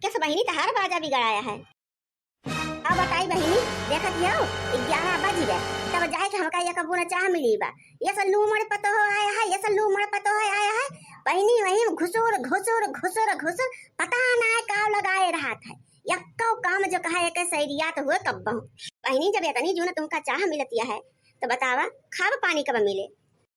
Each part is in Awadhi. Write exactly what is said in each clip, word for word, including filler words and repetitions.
कैसे बहिनी तहार बाजा बिगड़ाया है? अब बताई बहिनी, देखत हियो, ग्यारह बज गए, तब जाए के हमका एक बूना चाह मिली बा। ये सब लूमड़ पतोह आया है, ये सब लूमड़ पतोह आया है। बहिनी वही घुसुर, घुसुर, घुसुर, घुसुर, पता ना है का लगाए रहत है। यक्को काम जो कहा है के सैरिया तो हुए कब्बहू। बहिनी जब इतनी जून तुमका चाह मिलतिया है, तो बतावा खाब पानी कब मिले?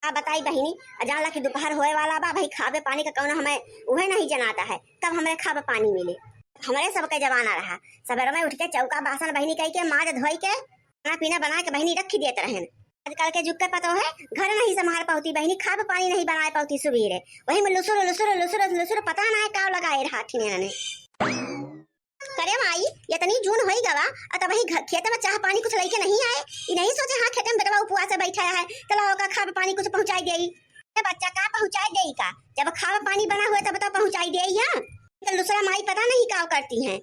का बताई बहिनी, आ जानला कि दोपहर होए वाला बा, भाई खाबे पानी का कौनो हमें उहे नहीं जनाता है, कब हमें खाबे पानी मिले। हमरे सबके जमाना रहा, सबेरे में उठ के चौका बासन बहिनी कह के माज धोई के खाना पीना बना के बहिनी रखी देत रहन। आजकल के जुग के पतो है, घर नहीं संभाल पावती बहिनी, खाबे पानी नहीं बनाए पावती सुबेरे, वही में लुसुर लुसुर लुसुर लुसुर पता ना है का लगाए रहा थी ने। करे माई, इतनी जून होई गवा, और तब वही घ-, खेत में चाह पानी कुछ लेके नहीं आए, ई नहीं सोचे, हाँ, खेते में बेटवा उपवास से बैठा है, चला ओका खाब पानी कुछ पहुँचाई देई। ए बच्चा, का पहुँचाई देई का? जब खाब पानी बना हुए तब तो पहुँचाई देई, हाँ। तो दूसरा माई पता नहीं का करती हैं।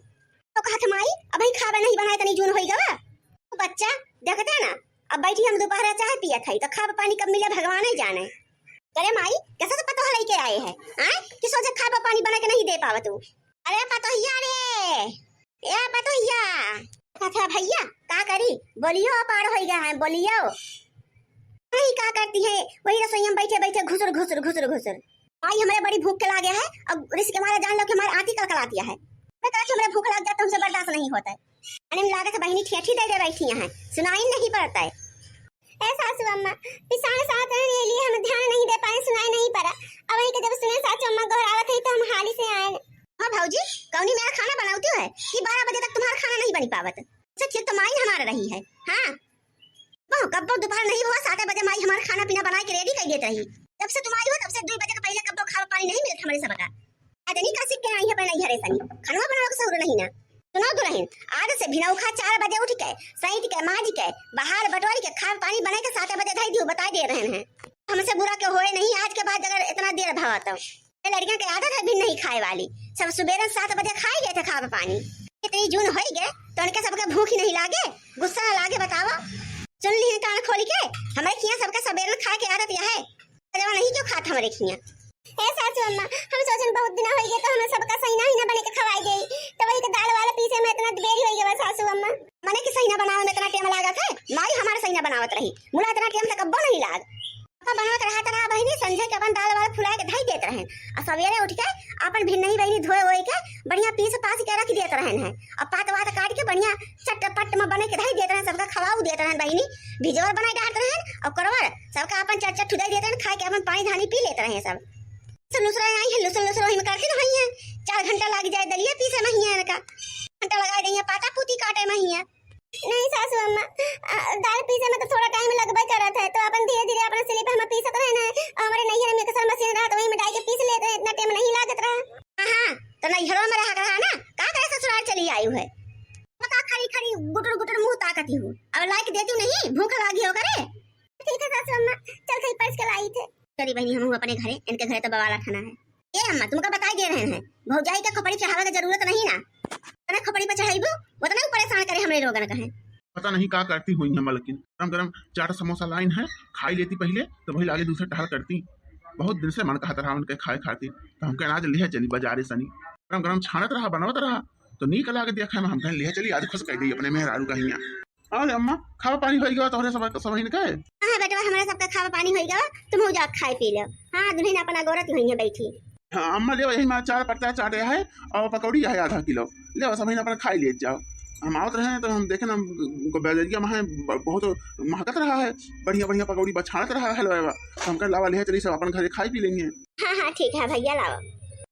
तो कहत माई, अब ही खाबे नहीं बनाए, इतनी जून होई गवा। तो बच्चा, देखते ना, अब बैठी हम दोपहर चाह पियत हई, तो खाब पानी कब मिले भगवान ही जाने। करे माई, कैसे से पतोह लेके आए हैं, हाँ? कि सोचे खाब पानी बना के नहीं दे पावा तू। अरे पतोहिया रे, ए पतोहिया। अच्छा भैया, का करी? बोलियो, अपार होई गया है, बोलियो। नहीं, का करती है, वही रसोई में बैठे बैठे घुसुर घुसुर घुसुर घुसुर। भाई, हमारे बड़ी भूख के लागे है, अब रिस के मारे जान लो कि हमारे आती कलकलातिया है। मैं कहा कि हमारे भूख लाग जाता, हमसे बर्दाश्त नहीं होता है। अरे लागत बहिनी ठेठी दे दे बैठी हैं, सुनाई नहीं पड़ता है। ए सासू अम्मा, पिसान साथ रहने के लिए हम ध्यान नहीं दे पाए, सुनाई नहीं पड़ा। अब वहीं के जब सुने सासू अम्मा गोहरावत है तो हम हाली से आए। हाँ भौजी, कौनी मेरा खाना बनावती है कि बारह बजे तक तुम्हारा खाना नहीं बनी पावत? अच्छा, ठीक तो माई हमारा रही है। हाँ, बहु कब्बो दोपहर नहीं हुआ, सात बजे माई हमारा खाना पीना बना के रेडी कर देत रही। जब से तुम आई हो तब से दो बजे के पहले कब्बो खावा पानी नहीं मिलत हमारे सबका। अदनी का सीख के आई है अपने नैहरे सनी, खाना बनावे के सहूर नहीं ना। सुनो दुल्हन, आज से भिनौखा चार बजे उठ के, सैंत के, माज के, बहार बटोरी के, खाए पानी बनाए के सात बजे धई दियो, बताई दे रहे हैं। हमसे बुरा के होए नहीं, आज के बाद अगर इतना देर भवा तो। ये लड़कियों के आदत है भी नहीं खाए वाली, सब सुबेरे सात बजे खाए गए थे खाब पानी। इतनी जून होई गए तो उनके सबके भूख ही नहीं लागे, गुस्सा ना लागे, बतावा। सुन ली कान खोल के, हमारे खिया सबके सबेरे खाए के आदत यह है। जवा नहीं क्यों खात हमरे खिया? ए सासू अम्मा, हम सोचन बहुत दिन होई गए तो हमें सबका सही ना ही ना बने के खवाई दे, तो वही के दाल वाला पीसे में इतना देरी होई गवा सासू अम्मा। मने कि सही ना बनावे में इतना टाइम लागत है, माई हमारे सही ना बनावत रही, मुला इतना टाइम तक अब्बो नहीं लाग। आपका बनावत रहा तो रहा बहिनी, संझे के अपन दाल वाल फुला के धई देत रहन, और सवेरे उठ के अपन भिन्नही बहिनी धोए वोए के बढ़िया पीस पास के रख देत रहन है, और पात वात काट के बढ़िया चटपट में बने के धई देत रहन, सबका खवाऊ देत रहन बहिनी। भिजोर बनाई डालत रहन और करवर सबका अपन चट चट ठुदाई देत रहन, खाए के अपन पानी धानी पी लेत रहे सब। सब लुसरा आई है, लुसर लुसर वही में करती ना हुई है, चार घंटा लाग जाए दलिया पीसे में ही है इनका, घंटा लगा दे है पाता पूती काटे में ही है। नहीं सासू अम्मा, आ, दाल पीसे में तो थोड़ा टाइम लगबे करत है, तो अपन धीरे धीरे अपना स्लिप हम पीसत रहे ना, और हमारे नैहर में कसर मशीन रहा तो वही में डाल के पीस लेते हैं, इतना टाइम नहीं लागत रहा। हाँ हाँ, तो नैहरों में रहा रहा ना, का करे ससुराल चली आई है? बता खड़ी खड़ी गुटर गुटर मुंह ताकती हूँ, अब लाइक देती नहीं, भूख लागी हो करे। ठीक है सासू अम्मा, चल कहीं पढ़ के लाई थे। चली बहनी, हम अपने घरे, इनके घरे तो बवाला खाना है। ए अम्मा, तुमका बताई दे रहे हैं, भौजाई के खोपड़ी चढ़ावे के जरूरत नहीं ना, इतना खोपड़ी पर चढ़ाइबू, उतना ही परेशान करे हमरे लोगन का है। पता नहीं का करती हुई है मलकिन, गरम गरम चाट समोसा लाइन है, खाई लेती पहले, तो वही लागे दूसरा टहल करती। बहुत दिन से मन कहत रहा उनके खाए खातिर, तो हमके आज लिहे चली बाजारे सनी, गरम गरम छानत रहा, बनवत रहा, तो नीक लागे देखा में, हमके लिहे चली आज खुश कर दी अपने मेहरारू का हियाँ। अरे अम्मा, खावा पानी होई गवा तोहरे सब, सब हिन के? हाँ बेटवा, हमरा सबका खावा पानी होई गवा, तुम हो जा खाए पी लो। हाँ, दुल्हन अपना गोरत होई है बैठी। हाँ अम्मा, ले यही मार चार पत्ता चाटे है और पकौड़ी है आधा किलो, ले सब हिन अपन खाई ले जाओ। हम आवत रहे तो हम देखे ना, उनको बाजरिया में है, ब-, बहुत महकत रहा है, बढ़िया बढ़िया पकौड़ी बछाड़त रहा है हलवा, तो हमका लावा ले चली सब अपन घरे खाई पी लेंगे। हाँ हाँ ठीक है भैया, लावा।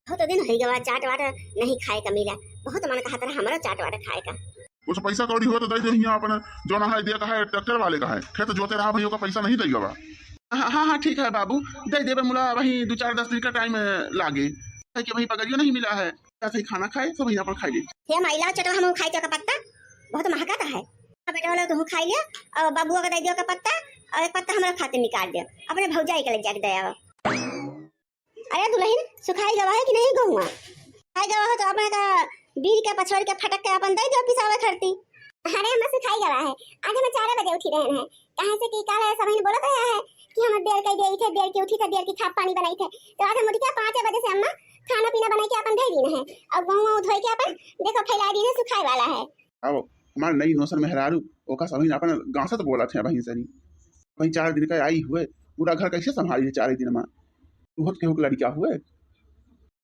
बहुत दिन होई गवा चाट वाट नहीं खाए का मिला, बहुत मन कहत रहा हमारा चाट वाट खाए का। कुछ पैसा कौड़ी हुआ तो दे दे हियाँ अपने, जोना है दिया का है ट्रैक्टर वाले का है, खेत जोते रहा भैया का पैसा नहीं देगा बा। हाँ हाँ हाँ ठीक है बाबू, दे देबे मुला, वही दो चार दस दिन का टाइम लागे, है कि वही पगड़ियो नहीं मिला है, ऐसे ही खाना खाए सब वही अपन खाई ले। हे माइला चटवा हम खाई चका पत्ता, बहुत महका तो है। हाँ बेटा वाला तुम खाई लिया, और बाबुआ का दे दियो का पत्ता, और एक पत्ता हमारा खाते निकाल दियो, अपने भौजाई के ले जाके दे आओ। अरे दुल्हन, सुखाई गवा है कि नहीं गहुआ? सुखाई गवा हो तो अपने का बीन के पछोड़ के फटक के अपन दे दो पिसावे खरती। अरे अम्मा, सुखाई गवा है। आज हम चार बजे उठी रहे हैं, कहाँ से कि काल है, सब बोलत रहा है कि हम देर कर गई थे, देर की उठी थे, देर की खाद पानी बनाई थे, तो आज हम उठ के पाँच बजे से अम्मा खाना पीना बनाई के अपन धइ दीन है, और गेहूं धोई के अपन देखो फैला दीन है, सुखाए वाला है। अब हमार नई नोसर मेहरारू, ओका सब ही अपन गांसत बोलत है बहिन सनी। वहीं चार दिन का आई हुए, पूरा घर कैसे संभाली है चार दिन में? तू होत केहू के लड़का हुए,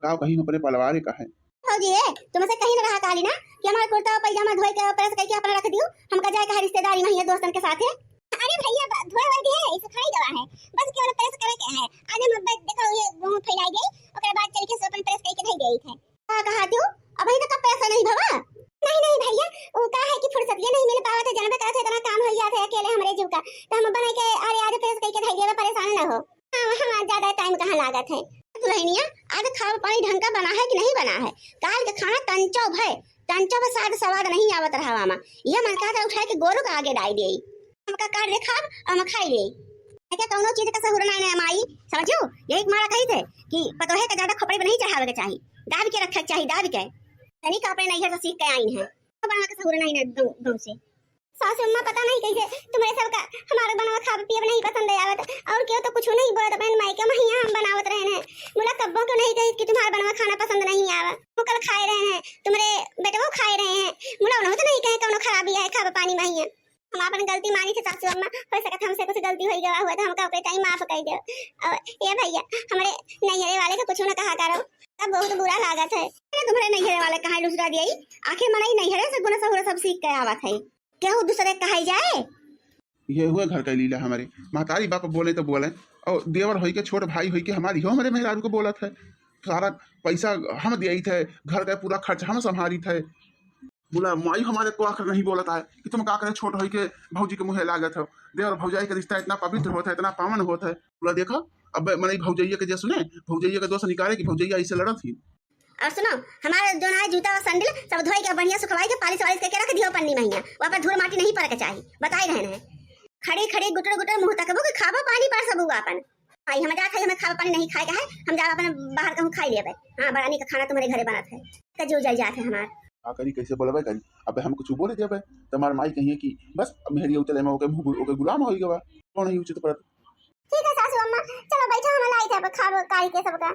गाँव कहीं अपने पलवारे का है। भौजी, ए, तुमसे कहीं न रहा कहली ना कि हमार कुर्ता और पैजामा धोए के और प्रेस करके अपना रख दियो, हमका जाए का है रिश्तेदारी में, ये दोस्तन के साथ है। अरे भैया, ब-, धोए वाली है, इसे खाई गवा है, बस केवल प्रेस करे के है। आज हम ब-, देखो ये गेहूं फैलाई गई, ओकरे बाद चल के सो अपन प्रेस करके धई देई थे। का कहा तू? अबही तक प्रेस नहीं भवा? नहीं, नहीं भैया, वो का है कि फुर्सत ये नहीं मिल पावत है, जनबे करत है, इतना काम हो जात है अकेले हमरे जीव का, तो हम बना के, अरे आज प्रेस करके धई देवे, परेशान ना हो। हाँ, हाँ, ज्यादा टाइम कहाँ लागत है। दुल्हनिया, आज खावा पानी ढंग का बना है कि नहीं बना है? काल के खाना तंचो भय, तंचो भय स्वाद सवाद नहीं आवत रहा मा। यह मन कहत है उठाए के गोरू का आगे डाई देई। हमका काट दे खाब, हम खाई ले। क्या कौनो चीज का सहूर नहीं ना माई, समझो? यही मारा कही थे कि पतोहे का ज्यादा खोपड़ी पर नहीं चढ़ावे के चाही, दाब के रखे के चाही, दाब के। तनी का अपने नैहर से सीख के आई है, तो बना के सहूर नहीं ना गाँव से। सासू अम्मा, पता नहीं कैसे तुम्हरे सबका हमार बनवा खाब पियब नहीं पसंद आवत, और केहू तो कुछ नहीं बोलत, अपने माई के महिया हम बनावत रहे हैं। मुला कब्बो क्यों नहीं कही कि तुम्हार बनवा खाना पसंद नहीं आवा, वो कल खाए रहे हैं, तुम्हरे बेटवो खाए रहे हैं, मुला उन्हों तो नहीं कहे कौनो खराबी है खाब पानी महिया। हम अपन गलती मानी थे सासू अम्मा, हो सकत हमसे कुछ गलती होई गवा हुआ तो हमका ओकरे टाइम माफ कर दो। और ये भैया, हमरे नैहरे वाले का कुछ ना कहा करो, तब बहुत बुरा लागत है। अरे तुम्हरे नैहरे वाले कहाँ लुसरा दिया, आखिर मनई नैहरे से गुना सहूर सब सीख के आवत है। केहू दूसरे कहाई जाए। ये हुए घर का लीला हमारे। महतारी बाप बोले तो बोले, और देवर होई के, छोट भाई होई के हमारी हो, हमारे मेहरारू को बोलत है। सारा पैसा हम दियाई थे, घर का पूरा खर्च हम संभारी थे। बोला, माई हमारे को आखिर नहीं बोलत है कि तुम का करे, छोट होई के भौजी के मुँहे लागत हो। देवर भौजाई के रिश्ता इतना पवित्र होत है, इतना पावन होत है। बोला, देखो, अब मनई भौजैया के जे सुने, भौजैया के दोष निकाले कि भौजैया ऐसे लड़त ही। और सुनो, हमारे जो ना है जूता और सैंडल सब धोई के बढ़िया सुखवाई के पालिश वालिश करके रख दियो पन्नी महिया, वहाँ पर धूल माटी नहीं पड़े के चाही, बताई रहे हैं। खड़ी खड़ी गुटर गुटर मुँह तकबो कि खाबो पानी पर सबू अपन। आई हम जात है, हमें खाबो पानी नहीं खाए के है, हम जाब अपन बाहर कहूँ खाई लेबे। हाँ, बड़ा नीक खाना तुम्हरे घरे बनत है, कजू जल जात है हमार। का करी, कैसे बोलबे करी? अब हम कुछ बोले देबे तो हमार माई कहिए कि बस अब मेहरी उतले में ओके मुँह गु-, ओके गुलाम होई गवा, कौन है उचित परत? ठीक है सासू अम्मा, चलो बैठो, हम लाई थे अब खाबो काई के सबका।